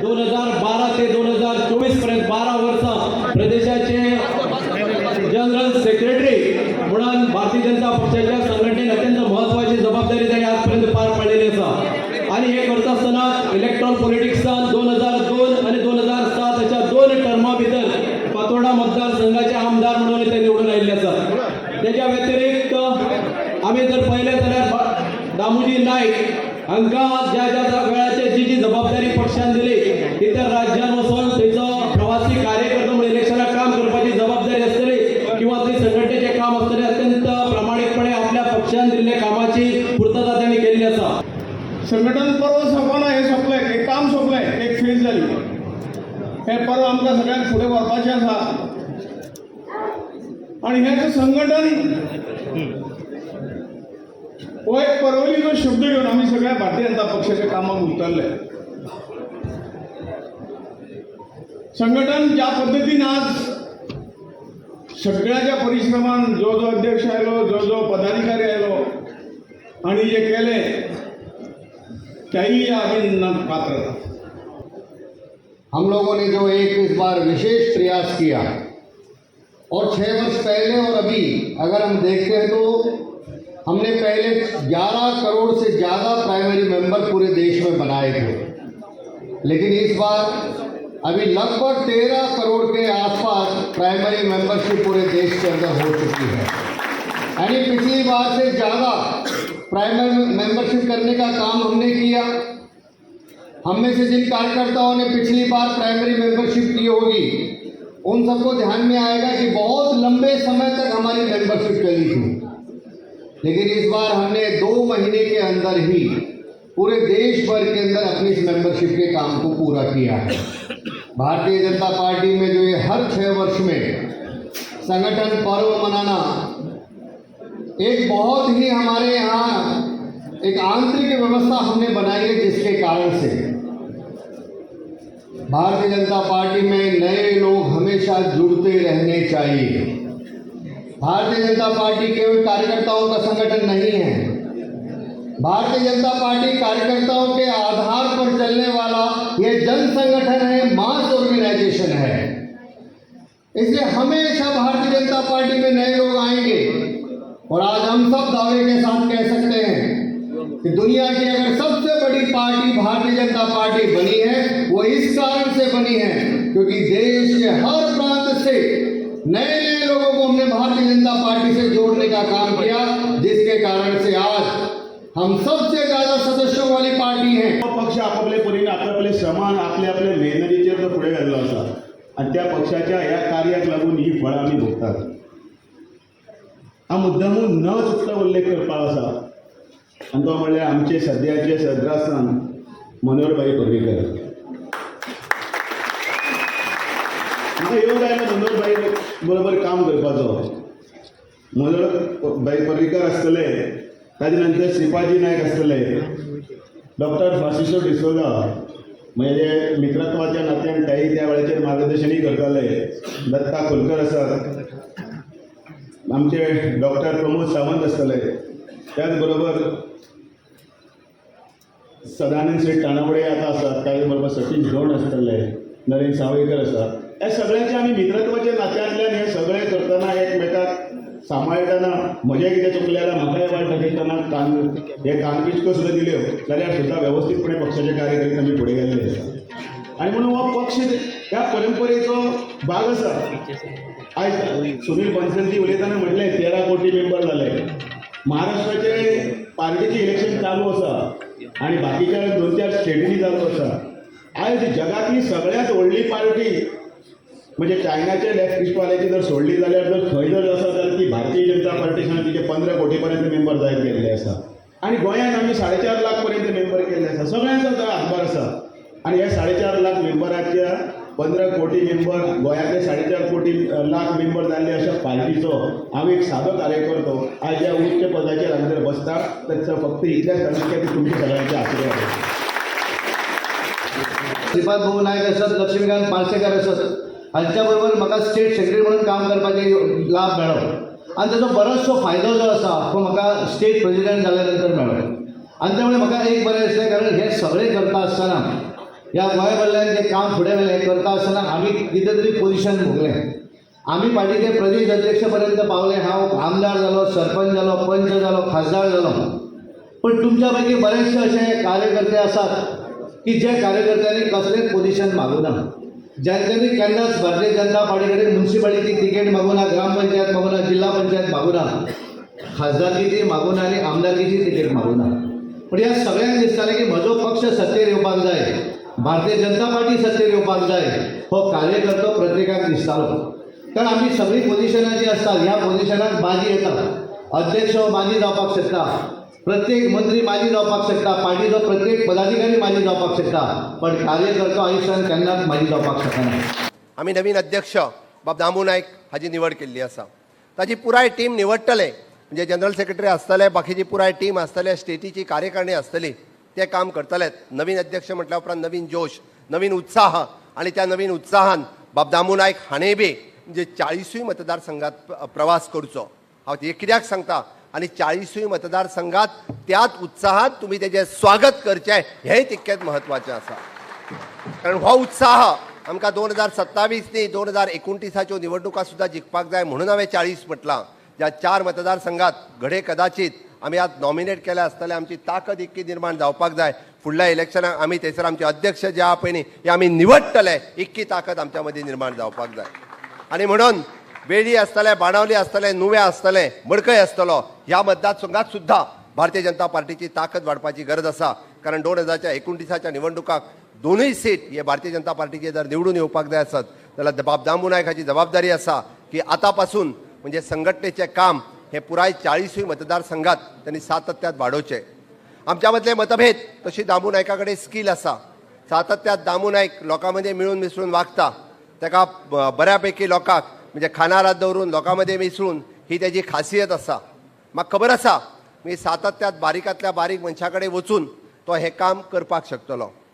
2012 ते 2024 पर्यंत 12 वर्सां प्रदेशाचे जनरल सेक्रेटरी म्हणून भारतीय जनता पक्षाच्या संघटनेन अत्यंत महत्वाची जबाबदारी त्यांनी आजपर्यंत पार पाडलेली आसा. आणि हे करता आसतना इलेक्ट्रॉल पॉलिटिक्सान 2002 आणि 2007 अशा दोन टर्मा भितर फातोर्डा मतदारसंघाचे आमदार म्हणून ते निवडून आयिल्ले आसात. त्याच्या व्यतिरिक्त आमी जर पळयलें जाल्यार दामोजी नायक हांकां ज्या ज्या वेळाचेर जी जी जबाबदारी पक्षान दिली, इतर राज्यान वचून थंयचो प्रवासी कार्यकर्तो म्हणून इलेक्शनाक काम करपाची जबाबदारी आसतली किंवा थंय संघटनेचें काम आसतलें, अत्यंत प्रामाणीकपणे आपल्या पक्षान दिल्ल्या कामाची पूर्तता त्यांनी केल्ली आसा. संघटन पर्व सोंपना. हें सोंपलें, एक काम सोंपलें, एक फेज जाली. हें पर्व आमकां सगळ्यांक फुडें व्हरपाचें आसा आनी हें संघटन हो एक परवलीचो शब्द घेवन आमी सगळ्या भारतीय जनता पक्षाच्या कामाक उतरले. संघटन ज्या पद्दतीन आज सगळ्याच्या परिश्रमान जो जो अध्यक्ष आयलो, जो जो पदाधिकारी आयलो आनी जे केलें त्याही अभिनंदनाक पात्र. हम लोगों ने जो एक इस बार विशेष प्रयास किया और 6 वर्ष पहले और अभी अगर हम देखते हैं तो हमने पहले 11 करोड़ से ज़्यादा प्राइमरी मेंबर पूरे देश में बनाए थे, लेकिन इस बार अभी लगभग 13 करोड़ के आसपास प्राइमरी मेंबरशिप पूरे देश के अंदर हो चुकी है. यानी पिछली बार से ज़्यादा प्राइमरी मेंबरशिप करने का काम हमने किया. हम में से जिन कार्यकर्ताओं ने पिछली बार प्राइमरी मेंबरशिप की होगी, उन सबको ध्यान में आएगा कि बहुत लंबे समय तक हमारी मेंबरशिप चली थी, लेकिन इस बार हमने 2 महीने के अंदर ही पूरे देश भर के अंदर अपनी इस मेंबरशिप के काम को पूरा किया है. भारतीय जनता पार्टी में जो ये हर 6 वर्ष में संगठन पर्व मनाना एक बहुत ही हमारे यहाँ एक आंतरिक व्यवस्था हमने बनाई है, जिसके कारण से भारतीय जनता पार्टी में नए लोग हमेशा जुड़ते रहने चाहिए. भारतीय जनता पार्टी केवल कार्यकर्ताओं का संगठन नहीं है. भारतीय जनता पार्टी कार्यकर्ताओं के आधार पर चलने वाला ये जन संगठन है, मास ऑर्गेनाइजेशन है. इसलिए हमेशा भारतीय जनता पार्टी में नए लोग आएंगे और आज हम सब दावे के साथ कह सकते हैं कि दुनिया की अगर सबसे बड़ी पार्टी भारतीय जनता पार्टी बनी है, वो इस कारण से बनी है क्योंकि देश के हर प्रांत से नए नए लोगों को हमने भारतीय जनता पार्टी से जोड़ने का काम किया, जिसके कारण से आज हम सबसे ज्यादा सदस्यों वाली पार्टी है. पक्ष आपापले परीन, आपले आपले श्रमान, आपले आपले मेहनतीचेर तो फुडें गेल्लो आसा आनी त्या पक्षाच्या ह्या कार्याक लागून ही फळां आमी भोगतात. हांव मुद्दामून न चुकता उल्लेख करपाक आसा आनी तो म्हणल्यार आमचे सद्याचे सदरासन मनोहरभाई पर्रीकर. म्हाका योग आयलो मनोहरभाई बरोबर काम करपाचो. मनोहरभाई पर्रीकर आसतले, ताजे नंतर श्रीपादजी नायक आसतले, डॉक्टर फ्रांसिस्को डिसोजा, म्हणजे मित्रत्वाच्या नात्यान ताई त्या वेळाचेर मार्गदर्शनूय करताले, दत्ता खोलकर आसात, आमचे डॉक्टर प्रमोद सावंत आसतले, त्याच बरोबर सदानंद शेठ तानावडे आतां आसात, ताजे बरोबर सतीश गौण आसतले, नरेंद्र सावयकर आसा. ह्या सगळ्यांचे आमी मित्रत्वाच्या नात्यांतल्यान हे सगळें करतना, एकमेकाक सांबाळटना, म्हजें कितें चुकलें जाल्यार म्हाकाय वाट दाखयतना कान हे कानपिचक्यो सुद्दां दिल्यो जाल्यार सुद्दां वेवस्थीतपणे पक्षाचें कार्य करीत आमी फुडें गेल्ले आसा. आनी म्हणून हो पक्ष ह्या परंपरेचो भाग आसा. आयज सुनील बन्सलजी उलयतना म्हणलें, 13 कोटी मेंबर जाले. महाराष्ट्राचे पार्टीचें इलेक्शन चालू आसा आनी बाकीच्या 2-4 स्टेटींनी चालू आसा. आयज जगांतली सगळ्यांत व्हडली पार्टी म्हणजे चायनाचे लेफ्ट इस्टवाल्याची जर सोडली जाल्यार जर खंय जर आसा जाल्यार ती भारतीय जनता पार्टी सांग. तिचे 15 कोटी पर्यंत मेंबर जायत गेल्ले आसा आनी गोंयांत आमी 4.5 लाख पर्यंत मेंबर केल्ले आसा. सगळ्यांचो तो हातभार आसा आनी ह्या 4.5 लाख मेंबराच्या 15 कोटी मेंबर, गोंयांतले 4.5 कोटी लाख मेंबर जाल्ले अशा पार्टीचो हांव एक सादो कार्यकर्तो आयज ह्या उच्च पदाचेर हांगा जर बसता तर फक्त इतल्याच तालुक्यात तुमच्या सगळ्यांचे आशिर्वाद. श्रीपाद भाऊ नायक आसत, लक्ष्मीकांत पार्सेकर आसत, हांच्या बरोबर म्हाका स्टेट सेक्रेटरी म्हणून काम करपाचे लाभ मेळ्ळो आनी ताचो बरोचसो फायदो जो आसा तो म्हाका स्टेट प्रेजिडेंट जाल्या नंतर मेळ्ळो. आनी त्यामुळे म्हाका एक बरें दिसलें, कारण हें सगळें करता आसतना ह्या गोंय भरल्यान जें काम फुडें व्हेलें करता आसतना आमी कितें तरी पोजिशन भोगलें. आमी पार्टीचे प्रदेश अध्यक्ष पर्यंत पावले. हांव आमदार जालो, सरपंच जालो, पंच जालो, खासदार जालो. पण तुमच्या पैकी बरेचसे अशे कार्यकर्ते आसात की जे कार्यकर्त्यांनी कसलेंच पोजिशन मागूना, ज्यांच्यानी केन्नाच भारतीय जनता पार्टी कडेन मुन्सिपालिटी तिकेट मागूना, ग्रामपंचायत मागूना, जिल्हा पंचायत मागूना, खासदारकीची मागूना आनी आमदारकीची तिकेट मागूना. पण ह्या सगळ्यांक दिसतालें की म्हजो पक्ष सत्तेर येवपाक जाय, भारतीय जनता पार्टी सत्तेर येवपाक जाय. हो कार्यकर्तो प्रत्येकाक दिसतालो. कारण आमी सगळीं पोजिशनां जीं आसतात ह्या पोजिशनाक बाजी येता. अध्यक्ष हो माजी जावपाक शकता, प्रत्येक मंत्री माजी जावपाक शकता, पार्टीचो प्रत्येक पदाधिकारी माजी जावपाक शकता, पण कार्यकर्तो आयुश्यान केन्नाच माजी जावपाक शकना. आमी नवीन अध्यक्ष बाब दामू नायक हाजी निवड केल्ली आसा. ताजी पुराय टीम निवडटले, म्हणजे जनरल सेक्रेटरी आसतले, बाकीची पुराय टीम आसतले, स्टेटीची कार्यकारिणी आसतली, ते काम करतलेच. नवीन अध्यक्ष म्हटल्या उपरांत नवीन जोश, नवीन उत्साह आनी त्या नवीन उत्साहान बाब दामू नायक हाणें बी म्हणजे 40 मतदारसंघात प्रवास करचो. हांव ते कित्याक सांगता आनी 40 मतदारसंघात त्याच उत्साहात तुमी तेजें स्वागत करचें हेंय तितकेंच म्हत्वाचें आसा. कारण हो उत्साह आमकां 2027 न्ही 2029 निवडणुका सुद्दां जिखपाक जाय. म्हणून हांवें 40 म्हटलां. ज्या 4 मतदारसंघात घडये कदाचीत आमी आज नॉमिनेट केल्या आसतले, आमची ताकद इतकी निर्माण जावपाक जाय. फुडल्या इलेक्शनाक आमी थंयसर आमचे अध्यक्ष जे आहा पळय न्ही हे आमी निवडटले, इतकी ताकद आमच्या मदीं निर्माण जावपाक जाय. आनी म्हणून वेळी आसतले, बाणावली आसतले, नुवें आसतलें, मडकय आसतलो, ह्या मतदारसंघात सुद्दां भारतीय जनता पार्टीची ताकद वाडपाची गरज आसा. कारण 2029 निवडणुकाक 2 सीट हे भारतीय जनता पार्टीचे जर निवडून येवपाक जाय आसत जाल्यार बाब दामू नायक हाची जबाबदारी आसा की आतां पासून म्हणजे संघटनेचें काम हे पुराय 40 मतदारसंघात त्यांनी सातत्यात वाडोवचें. आमच्या मदले मतभेद तशी दामू नायका कडेन स्कील आसा. सातत्यात दामू नायक लोकां मदीं मिळून मिसळून वागता. ताका बऱ्या पैकी लोकांक म्हणजे खानार हात दवरून लोकां मदीं मिसळून ही तेजी खासियत आसा. म्हाका खबर आसा मी सातत्यात बारीकांतल्या बारीक मनशा कडेन वचून तो हें काम करपाक शकतलो.